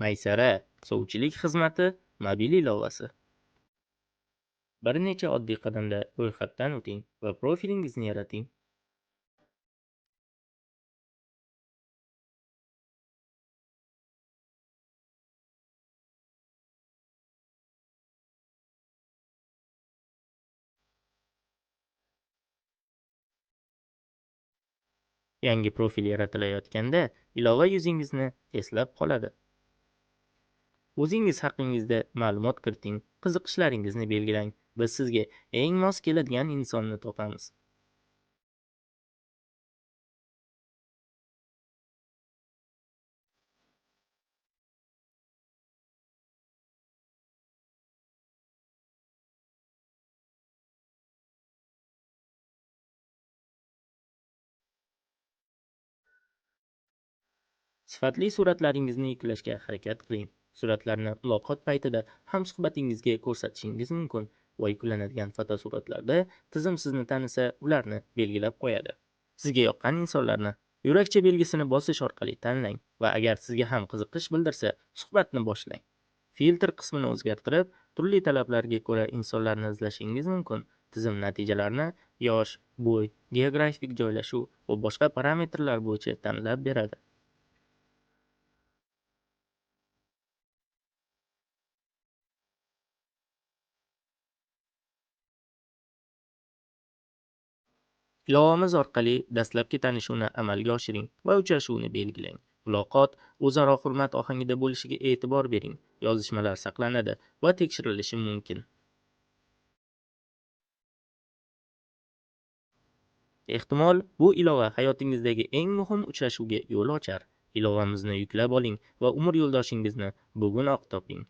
Maysara sovchilik xizmati mobil ilovasi. Bir necha oddiy qadamda ro'yxatdan o'ting va profilingizni yarating. Yangi profil yaratilayotganda ilova yuzingizni eslab qoladi. O'zingiz haqingizda ma'lumot kiriting, qiziqishlaringizni belgilang. Biz sizga eng mos keladigan insonni topamiz. Sifatli suratlaringizni yuklashga harakat qiling. Suratlarni muloqot paytida hamsuhbatingizga ko'rsatishingiz mumkin va yuklanadigan fotosuratlarda tizim sizni tanisa, ularni belgilab qo'yadi. Sizga yoqqan insonlarni yurakcha belgisini bosish orqali tanlang va agar sizga ham qiziqish bildirsa, suhbatni boshlang. Filtr qismini o'zgartirib, turli talablarga ko'ra insonlarni izlashingiz mumkin. Tizim natijalarini yosh, bo'y, geografik joylashuv va boshqa parametrlar bo'yicha tanlab beradi. Ilovamiz orqali dastlabki tanishuvni amalga oshiring va uchrashuvni belgilang. Muloqot o'zaro hurmat ohangida bo'lishiga e'tibor bering. Yozishmalar saqlanadi va tekshirilishi mumkin. Ehtimol, bu ilova hayotingizdagi eng muhim uchrashuvga yo'l ochar. Ilovamizni yuklab oling va umr yo'ldoshingizni bugunoq toping.